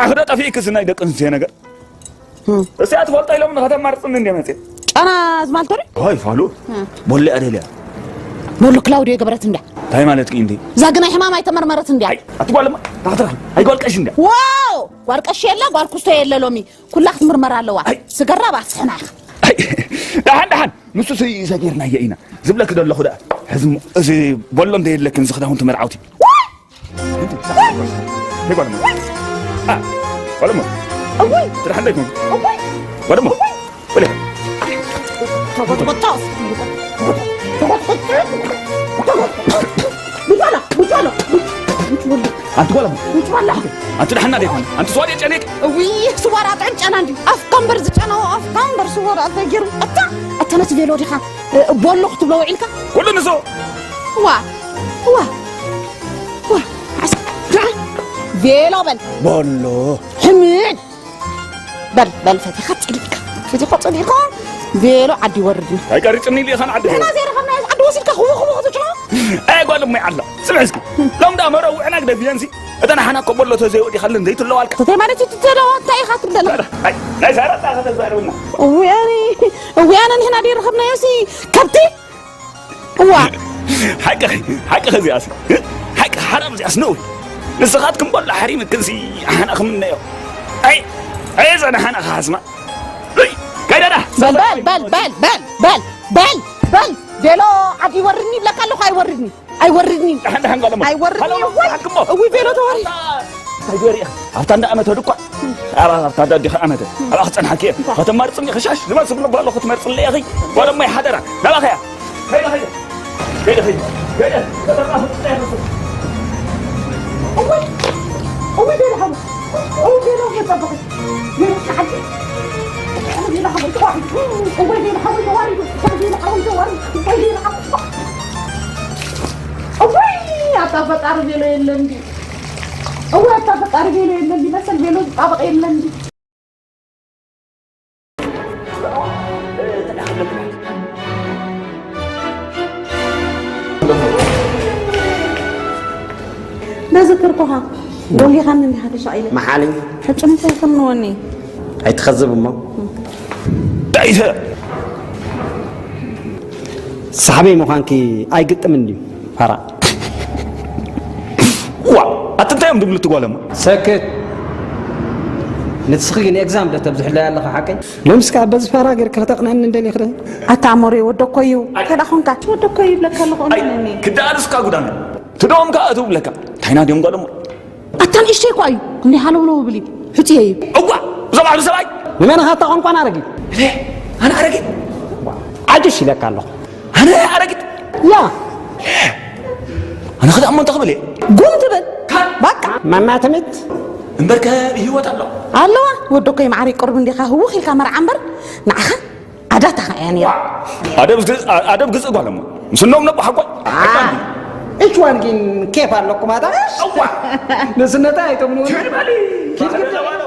ኣኽዳ ጠፊእክስ ናይ ደቂ ኣንስትዮ ነገር። እም። እስያ ትፈልጦ ኢሎም ንኸተማርፅኒ እንደ መፅእ። ጨና ዝማልተሪ? ኣይ፣ ፋሉ። እም። ቦሌ ኣደልያ። ቦሎ ክላውዲዮ ገበረት እንዳ። እንታይ ማለትኪ እንዲ? እዛ ግናይ ሕማም ኣይተመርመረት እንድያ። ኣይ፣ ኣቲ ጓል እማ፣ ዳክተር፣ ኣይጓል ቀሺ እንድያ። ዋው! ጓል ቀሺ የለ፣ ጓል ኩስቶ የለ ሎሚ። ኩላ ክትምርመር ኣለዋ። ኣይ። ስገራ ባስሕና ኢኻ። ኣይ፣ ደሓን፣ ደሓን። ንሱ ሲ-፣ ሰጊርናዮ ኢና። ዝብለኪ ዘለኹ ደኣ። ሕዚ እሞ፣ እዚ ቦሎ እንተየለክን፣ እዚ ክዳውንቲ መርዓውቲ። ዋይ! እንታይ ጓል እሞ? ኣ፣ ጓል እሞ? እውይ! ትድሓን ዶ ኣይኮንኩ? እውይ! ጓል እሞ? እውይ! ወለ። ተጎጥጎጣ። ቡጫሎ፣ ቡጫሎ፣ ቡጭ-፣ ቡጭ ወለ። ኣንቲ ጓል እሞ? ቡጭ ወላ። ኣንቲ ደሓና ዶ ኣይኮነ? ኣንቲ ስዋ ድየ ጨኒቅ? እውይ፣ ስዋ ራጥዕን ጨና እንዲ። ኣፍካ እምበር ዝጨናዎ፣ ኣፍካ እምበር ስዋ ራጥዕ ገይሩ። ኣታ፣ ኣታ ነቲ ቬሎ ዲኻ፣ እ፣ ቦሎ ክትብሎ ውዒልካ? ኩሉ ንሱ። ዋ፣ ዋ፣ ዋ፣ ዓስ-፣ ቬሎ በል። ቦሎ። ሕምድ። በል፣ በል፣ ፈቲኻ ጸሊእካ፣ ፈቲኻ ጸሊእካ፣ ቬሎ ዓዲ ወርድኒ። ኣይቀሪጽኒ ኢሉ ኢኻ ንዓዲ ንሕና ዘይረኸብናዮ ዓዲ ወሲድካ ክቡ ክቡ ክትጭኖ? ኣይ፣ ጓል እሞይ ዓላ፣ ስምዒ እስኪ። ሎም ደኣ መረው ውዕና ግደፍየንሲ። እተን ሓና ኮበሎ ተዘይወዲኻለን ዘይትለዋልካ። ተተይ ማለት እዩ ትተለዋ፣ እንታይ ኢኻ ትብለና? ኣይ፣ ናይ ሳራ ጣኸ ተዛረብና። እውያኒ፣ እውያኒ፣ ንሕና ደይ ረኸብናዮሲ ከብቲ? እዋ። ሓቅኺ፣ ሓቅኺ እዚኣስ። ሓቂ ሓራም እዚኣስ ነውሪ። ንስኻትኩም በሎ ሓሪምክንሲ ኣሕና ክምነዮ። ኣይ፣ ኣይ፣ እዛ ንሓና ክሓስማ። እይ፣ ከይደዳ። በል፣ በል፣ በል፣ በል፣ በል፣ በል፣ በል። ቬሎ ዓዲ ይወርድኒ ይብለካ ኣለኹ፣ ኣይወርድኒ። ኣይወርድኒ። ደሓን፣ ደሓን፣ ጓል እሞ። ኣይወርድኒ። ሃሎ፣ ወይ፣ ሃሎ፣ እዊ ቬሎ ተወሪ። ኣታ፣ እንታይ ገይሪ ኢኻ? ኣብታ እንዳ ኣመተ ድኳ። ኣብ፣ ኣብታ እንዳ ኣዲኻ ኣመተ። ኣብኣ ክጸንሓኪ እየ። እንታይ? ከተማርጽኒ ክሻሽ ዝመስል ልባ ኣሎ ክትመርጽለይ ኢኺ። ጓል እሞይ ሓደራ። ናባኸያ። ከይደ፣ ከይደ። ከይደ፣ ከይደ። ከይደ። ከተማ ፍጥጫ ይመስል። እወይ! እወይ፣ ቬሎ ሓወይ። እወይ፣ ቬሎ መጸበቒ። ቬሎ ተዓዲ። እወይ፣ ቬሎ ሓወይ ተዋሪዱ። እወይ፣ ቬሎ ሓወይ ተዋሪዱ። እወይ፣ ቬሎ ሓወይ ተዋሪዱ። እወይ፣ ቬሎ ሓወይ። እወይ፣ ኣታ ፈጣሪ ቬሎ የለን ድዩ? እወይ፣ ኣታ ፈጣሪ ቬሎ የለን ድዩ? መሰል ቬሎ ዝጣበቕ የለን ድዩ? በዚ ክርኩኻ ጎሊኻኒ እንዲኻ ተሻቒለ። መሓሊ። ሕጂ እንታይ ከምንወኒ? ኣይትኸዝብ እሞ። እንታይ ኢተ? ሳሕበይ ምዃንኪ ኣይግጥምን ድዩ? ፋራ። ዋ፣ ኣቲ እንታይ እዮም ድብሉ እቲ ጓል እሞ? ሰክት። ንስኺ ግን ኤግዛም ዶ ተብዝሕለይ ኣለኻ ሓቀይ? ሎምስ ከኣ በዚ ፋራ ጌርካ ከተቕንዐኒ እንደሊኺ ዶ? ኣታ ኣሞሬ ወዶ እኮ እዩ። ኣይ። እንታይ ደኣ ኾንካ? ወዶ እኮ እዩ ይብለካ ኣለኹ ኣይ፣ እመነኒ። ክደኣልስካ ጉዳም። ትደኦም ከኣ እትው ብለካ። እንታይ ናድዮም ጓል እሞ? ኣታ ንእሽተይ እኳ እዩ። ክንደይ ሃለውለው ብል እዩ። ሕጽየ እዩ። እዋ፣ እዞም ዓቢ ሰብኣይ። ንመን ኢኻ እታ ቋንቋን ኣረጊት? እኔ? ኣነ ኣረጊት? ዓጅሽ ኢለካ ኣለኹ። ኣነ ኣረጊት? ያ። ኣነ ክዳሞ እንታይ ክብል እየ? ጉም ትብል። ባቃ። ማማ ትምት። እምበርከ ብህይወት ኣሎ። ኣለዋ። ወዶ ኮይ ማዕሪ ቅርብ እንዲኻ ህውኽ ኢልካ መርዓ እምበር ንዓኻ ዓዳታ እያ ነይራ። ኣደብ ግዝ-፣ ኣደብ ግዝእ ጓል እሞ። ምስኖም ነቦ ሓቆይ። አ፣ እች ዋን ግን ኬፍ ኣለኩም ኣታ? እዋ። ንስነታ ኣይተምኑ። ኪድ በሊ። ኪድ ግን ዋላ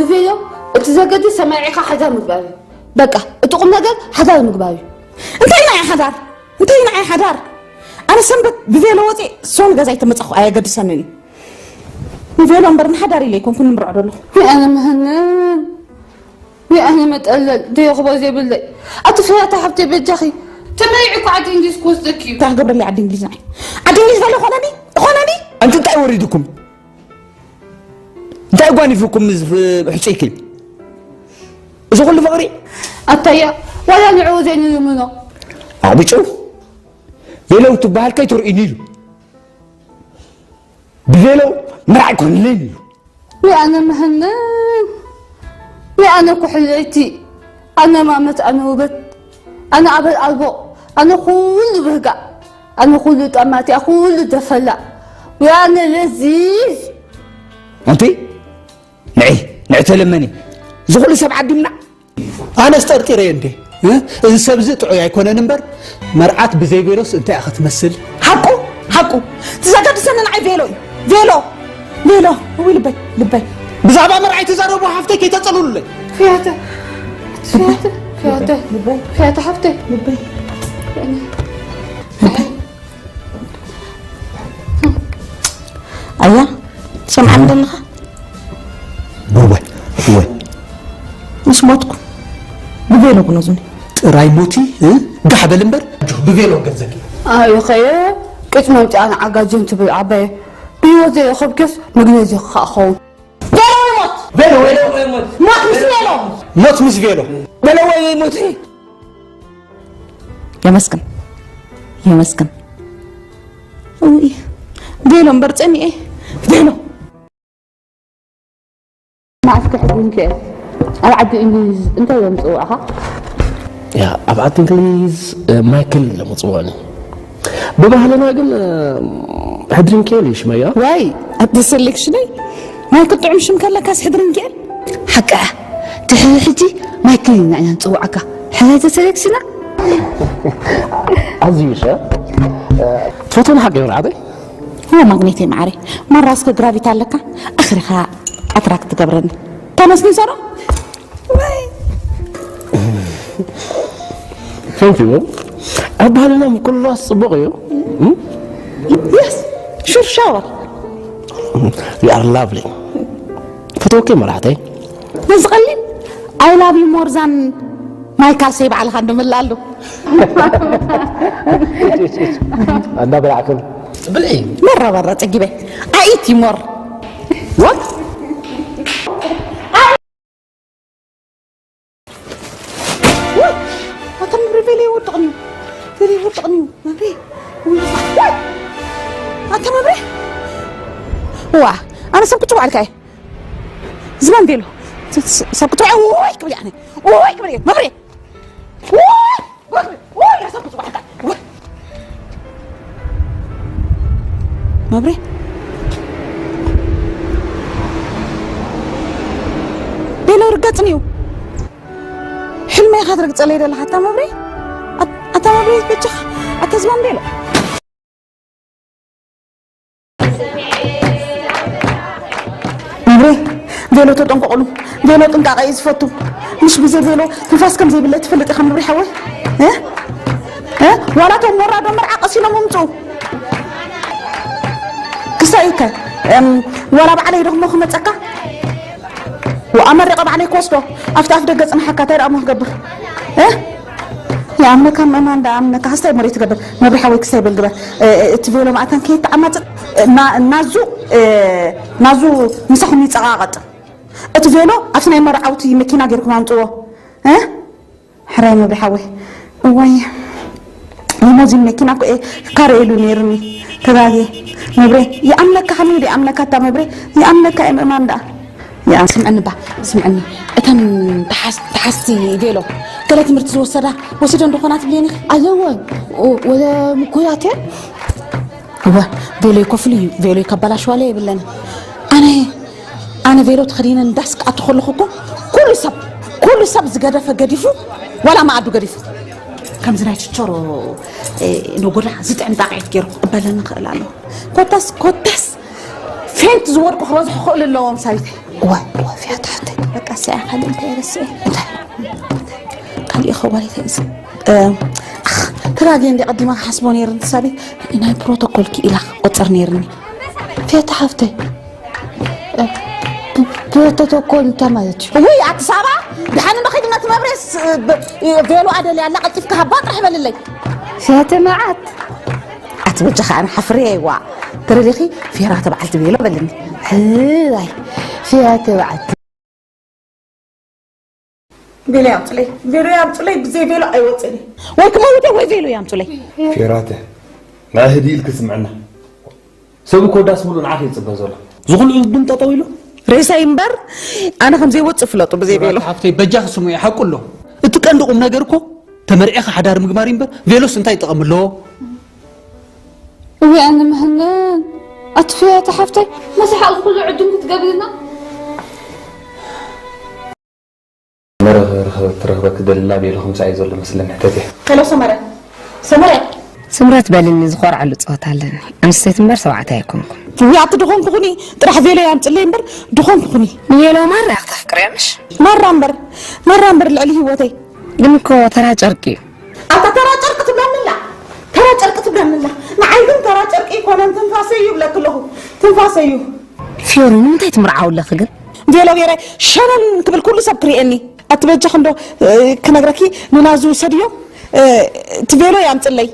ብቬሎ እቲ ዘገድስ ሰማዒኻ ሓዳር ምግባር እዩ። በቃ፣ እቲ ቁም ነገር ሓዳር ምግባር እዩ። እንታይ ናይ ሓዳር? እንታይ ናይ ሓዳር? ኣነ ሰንበት ብቬሎ ወፂእ ሶን ገዛ ኣይተመፀኹ ኣየገድሰንን እዩ። ንቬሎ እምበር ንሓዳር ኢለ ኣይኮንኩን ንምርዖ ዘለኹ። ኣነ መሃንን ወይ ኣነ መጠለል ደይረኽቦ ዘይብለይ። ኣቲ ፍርያታ ሓብተይ በጃኺ። ተመሪዒ እኮ ዓዲ እንግሊዝ ክወስደኪ እዩ። እንታይ ክገብረለይ ዓዲ እንግሊዝ ንዓይ? ዓዲ እንግሊዝ ዘሎ ኾነኒ? ኾነኒ? ኣንቲ እንታይ ወሪድኩም? እንታይ ጓኒፉኩም እዚ ፍ-፣ ሕጹይኪ? እዚ ኩሉ ፍቕሪ? ኣታያ፣ ዋላ ንዕኡ ዘይንልምኖ። ኣቕብጭው። ሌለው ትበሃል ከይትርእዩኒ ኢሉ። ብቬሎ መርዓ ኣይኮንለይን እዩ። ወይ ኣነ መሃንን፣ ወይ ኣነ ኩሕለይቲ፣ ኣነ ማመት፣ ኣነ ውበት፣ ኣነ ኣበል ኣልቦ፣ ኣነ ኩሉ ብህጋ፣ ኣነ ኩሉ ጠማቲኣ፣ ኩሉ ደፈላ፣ ወይ ኣነ ለዚዝ። ኣንቲ ንዒ፣ ንዒ ተለመኒ። እዚ ኩሉ ሰብ ዓዲምና ኣነስ ጠርጢረ እየ እንዴ? እ? እዚ ሰብ እዚ ጥዑይ ኣይኮነን እምበር፣ መርዓት ብዘይ ቬሎስ እንታይ እያ ክትመስል? ሓቁ፣ ሓቁ። እቲ ዘገድሰኒ ንዓይ ቬሎ እዩ። ቬሎ፣ ቬሎ። እውይ ልበይ፣ ልበይ። ብዛዕባ መርዓይ ተዛረቡ ሓፍተይ ከይተጸልሉለይ። ፍያተ፣ ፍያተ፣ ፍያተ፣ ልበይ። ፍያተ ሓፍተይ። ልበይ። ልበይ። ኣያ ትሰምዓኒ ዘለኻ? እወ፣ እወ። ምስ ሞትኩ ብቬሎ ግነዙኒ። ጥራይ ሞቲ፣ እ? ጋሕ በል እምበር። ኣጆ፣ ብቬሎ ገዘኪ። ኣዩ ኸየ ቅጭ መምፅኣ ንዓጋጀን ትብል ዓባየ። ብህይወት ዘይረኸብክስ መግነዚ ክኸውን። ቬሎ ወይ ሞት? ቬሎ ወይ ሞት? ሞት ምስ ቬሎ። ሞት ምስ ቬሎ። ቬሎ ወይ ሞት? የመስግን፣ የመስግን። ውይ፣ ቬሎ እምበር ጸኒኤ፣ ቬሎ። መዓስከ ሕጂ እንከ ኣብ ዓዲ እንግሊዝ እንታይ እዮም ዝጽውዑኻ? ያ፣ ኣብ ዓዲ እንግሊዝ፣ እ፣ ማይክል ኢሎም ዝጽውዑኒ። ብባህልና ግን፣ እ፣ ሕድሪ ሚካኤል እዩ ሽመያ። ዋይ፣ ኣቲ ሴሌክሽነይ ማይክል ጥዑም ሽም ከለካስ ሕድሪ ሚካኤል? ሓቃ፣ ድሕሪ ሕጂ ማይክል ኢና ኢና ንጽውዓካ። ሕራይ ተሰለክሽና? ኣዝዩ ሸ፣ እ፣ ትፈትዎ ሓቂ ይብርዓተይ? ኦ ማግኔተይ ማዓረይ፣ ማራ እስከ ግራቪቲ ኣለካ፣ ኣኽሪኻ ኣትራክት ትገብረኒ። ተመስኒ ሰሮ? ወይ። Thank you። ኣብ ባህልና ምኩልላስ ጽቡቕ እዩ። እም? Yes፣ sure shower። You are lovely። ፈትወኪ መራሕተይ። ነዚ ቀሊል፣ I love you more than my ካልሰይ ባዕልኻ እንድምልኣሉ። እንዳበላዕክን። ብልዒ። መራ በራ ጸጊበ። I eat you more። What? ኣታ መብሬ ቬሎ ይወድቕኒ እዩ። ቬሎ ይወድቕኒ እዩ። መብሬ። ወይ፣ ኣታ መብሬ። ዋ፣ ኣነ ሰብ ክጭው ኣልካ እየ። ዝመን ቬሎ። ስ-፣ ስ-፣ ሰብ ክትበልዕ፣ ወይ ክብል እየ ኣነ። ወይ ክብል እየ። መብሬ። ወይ፣ ወይ ክብል እየ። ወይ፣ ያ ሰብ ክጽዋዕ ኣልካ። ወይ። መብሬ። ቬሎ ርገጽኒ እዩ። ሕልመይ ኢኻ ትረግጸለይ ዘለኻ ኣታ መብሬ? ኣት-፣ ኣታ መብሬ በጃኻ፣ ኣታ ዝባን ቬሎ። መብሬ፣ ቬሎ ተጠንቀቑሉ። ቬሎ ጥንቃቐ እዩ ዝፈቱ። ምሽ ብዘይ ቬሎ ትንፋስ ከም ዘይብለ ትፈልጥ ኢኻ መብሬ ሓወይ? እ? እ? ዋላ እቶም ወራዶ መርዓ ቀሲኖም ምምፅኡ። ክሳይ እከ፣ እም፣ ዋላ ባዕለይ ደኽሞ ክመፀካ? ወኣመሪቐ ባዕለይ ክወስዶ። ኣብቲ ኣፍ ደገ ጽንሓካ፣ እንታይ ደኣ እሞ ክገብር? እ? ይኣምነካ ምእማን ደኣ ኣምነካ፣ ክስታይ መሬት ትገብር። መብሪ ሓወይ ክስታይ በል ግበር። እ፣ እ፣ እቲ ቬሎ ማእታን ከይተዓማጽእ፣ እ፣ ና-፣ ናዙ፣ እ፣ ናዙ ምሳኹም ይጸቓቐጥ። እቲ ቬሎ ኣብቲ ናይ መርዓውቲ መኪና ጌርኩም ኣምጽዎ። እ? ሕራይ መብሪ ሓወይ። እዋይ። ሊሞዚን መኪና እኮ እየ ካረ ኢሉ ነይሩኒ። ተጋግየ። መብሬ፣ ይኣምነካ፣ ከመይ ይኣምነካ እታ መብሬ? ይኣምነካ እየ ምእማን ደኣ። ይኣ-፣ ስምዕኒ ባ፣ ስምዕኒ። እተን ተሓዝ-፣ ተሓዝቲ ቬሎ፣ ገለ ትምህርቲ ዝወሰዳ ወሲደን ዶ ኾና ትብልየን ኢኺ? ኣለወን። ወ-፣ ወለ ምኩያት እየን። እወ፣ ቬሎይ ኮፍሊ እዩ፣ ቬሎይ ከባላሽዋለ የብለን። ኣነ፣ ኣነ ቬሎ ተኸዲነ ንዳስ ክኣቱ ከለኹ እኮ ኩሉ ሰብ፣ ኩሉ ሰብ ዝገደፈ ገዲፉ፣ ዋላ መኣዱ ገዲፉ። ከምዚ ናይ ችቸሮ፣ እ፣ ነጎዳ ዝጥዕም ጣቕዒት ገይሩ ክቕበለኒ ይኽእል ኣሎ። ኮታስ፣ ኮታስ ፌንት ዝወድቁ ክበዝሑ ክኽእሉ ኣለዎም ሳቢተይ። እወ፣ እወ፣ ፊያት ሓፍተይ። በቃ፣ እስያ ካልእ እንታይ ረስዐ? እንታይ? ካልእ ኸባሪተይ እዚ። እ፣ ኣኽ፣ ተጋግየ እንዲ ቀዲማ ክሓስቦ ነይሩ፣ ሳቢ ናይ ፕሮቶኮል ክኢላ ክቆጽር ነይርኒ። ፊያት ሓፍተይ። እ፣ ፕ-፣ ፕሮቶኮል እንታይ ማለት እዩ? ውይ፣ ኣዲስ ኣበባ፣ ደሓን እሞ ኸይዲ ነቲ መብሬስ፣ እ፣ ብ-፣ እ፣ ቬሎ ኣደልያ ኣላ፣ ቀልጢፍካ ሃባ ጥራሕ በልለይ። ፊያት መዓት። ኣቲ በጃኻ ኣነ ሓፍርየ ይዋ። ተረዲኺ፣ ፊያት በዓልቲ ቬሎ በልኒ። ሕራይ፣ ፊያት በዓልቲ። ቬሎ ያምጹለይ፣ ቬሎ ያምጹለይ፣ ብዘይ ቬሎ ኣይወጽእን። ወይ ክመውት ወይ ቬሎ ያምጹለይ። ፌራተ፣ ንዓ ህድእ ኢልኪ ስምዕና። ሰብ እኮ ዳስ ሙሉእ ንዓኺ ይጽበ ዘሎ። ዝኹሉ ግን ጠጠው ኢሉ። ሬሳይ እምበር ኣነ ከም ዘይወጽእ ፍለጡ ብዘይ ቬሎ። ሓፍተይ በጃኺ ስምዒ፣ ሓቁ ኣሎ። እቲ ቀንዲ ቁም ነገር እኮ ተመርዒኻ ሓዳር ምግባር እምበር ቬሎስ እንታይ ጥቕሚ ኣለዎ? እወ ኣነ መሃነን ኣትፍያ ተሓፍተይ መስሓቕ ኩሉ ዕድም ክትገብርና። መረ ርኸ-፣ ትረኽበኪ ደልላ ቤሎ ከምሳ እዩ ዘሎ መስለኒ፣ ሕተትያ። ሄሎ ሰመረ፣ ሰመረ። ስምረት በልኒ፣ ዝኾርዓሉ ጸወታ ኣለኒ። ኣንስተይቲ እምበር ሰብዓታይ ኣይኮንኩን። ውይ፣ ኣቲ ድኾንኩ ኩኒ፣ ጥራሕ ቬሎ ያምጽለይ እምበር ድኾንኩ ኩኒ። ንቤሎ ማራ እያ ክተፍቅርያ ምሽ? ማራ እምበር፣ ማራ እምበር ልዕሊ ህይወተይ። ግን እኮ ተራ ጨርቂ እዩ። ኣታ ተራ ጨርቂ ትብለኒ ኣላ፣ ተራ ጨርቂ ትብለኒ ኣላ። ንዓይ ግን ተራ ጨርቂ ይኮነን ትንፋሰይ እዩ ብለክ ኣለኹ። ትንፋሰይ እዩ። ፊዮሪ ንምንታይ ትምርዓው ኣለኺ ግን? ቬሎ ገይረ ሸነን ክብል ኩሉ ሰብ ክርእየኒ። ኣቲ በጃኽ እንዶ ክነግረኪ ንናዙ ውሰድዮ። እቲ ቬሎ ያምፅለይ።